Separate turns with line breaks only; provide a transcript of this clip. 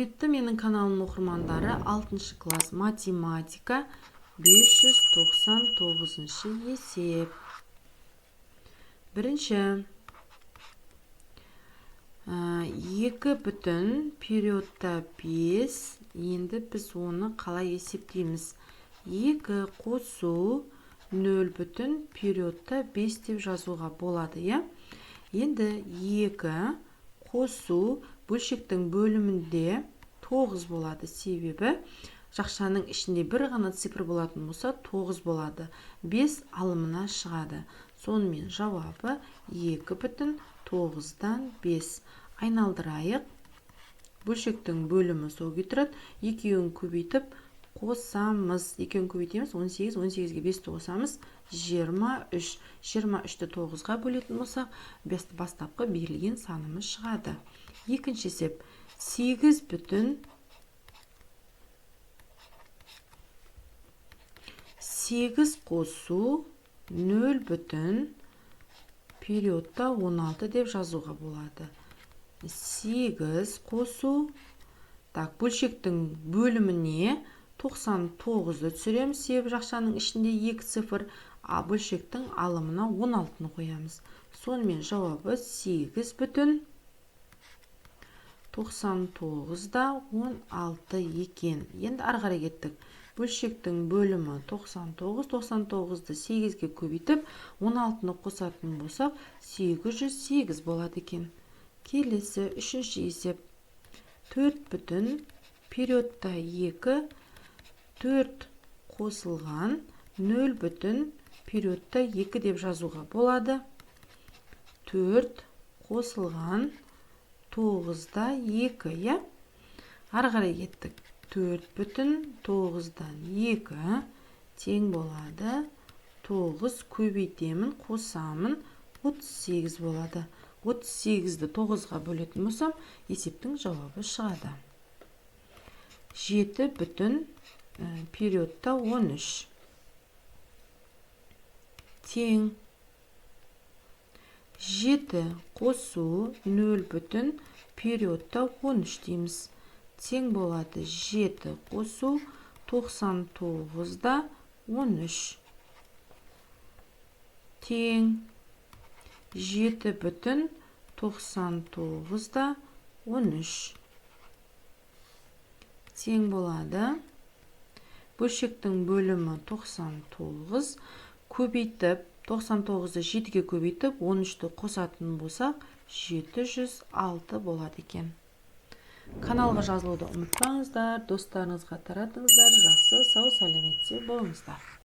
Құрметті менің каналымның оқырмандары, 6 класс, математика, 599 есеп. Бірінші, 2 бүтін периодта 5. Енді біз оны қалай есептейміз? 2 қосу 0 бүтін периодта 5 деп жазуға болады, иә? Енді 2 қосу, бөлшектің бөлімінде 9 болады, себебі жақшаның ішінде бір ғана цифр болатын болса, 9 болады. 5 алымына шығады. Сонымен жауабы 2 бүтін 9-дан 5. Айналдырайық. Бөлшектің бөлімі сол күйі тұрады. Екеуін көбейтіп қосамыз. Екеуін көбейтеміз, 18, 18-ге 5-ті қосамыз, 23. 23-ті 9-ға бөлетін болсақ, бастапқы берілген санымыз шығады. Екінші есеп. 8 бүтін 8 қосу 0 бүтін периодта 16 деп жазуға болады. 8 қосу, так, бөлшектің бөліміне 99-ды түсіреміз, себебі жақшаның ішінде 2 цифр, а бөлшектің алымына 16-ны қоямыз. Сонымен жауабы 8 бүтін 99-да 16 екен. Енді ары қарай кеттік. Бөлшектің бөлімі 99, 99-ды 8-ге көбейтіп, 16-ны қосатын болсақ, 808 болады екен. Келесі үшінші есеп. 4 бүтін периодта 2, 4 қосылған 0 бүтін периодта 2 деп жазуға болады. 4 қосылған 9-да 2, иә? Ары қарай кеттік. 4 бүтін 9-дан 2 тең болады. 9 көбейтемін, қосамын, 38 болады. 38-ді 9-ға бөлетін болсам, есептің жауабы шығады. 7 бүтін периодта 13 тең 7 қосу 0 бүтін периодта 13 дейміз. Тең болады 7 қосу 99-да 13 тең 7 бүтін 99-да 13 тең болады. Бөлшектің бөлімі 99, көбейтіп 99-ды 7-ге көбейтіп, 13-ті қосатын болсақ, 706 болады екен. Каналға жазылуды ұмытпаңыздар, достарыңызға таратыңыздар. Жақсы, сау, сәлеметте болыңыздар.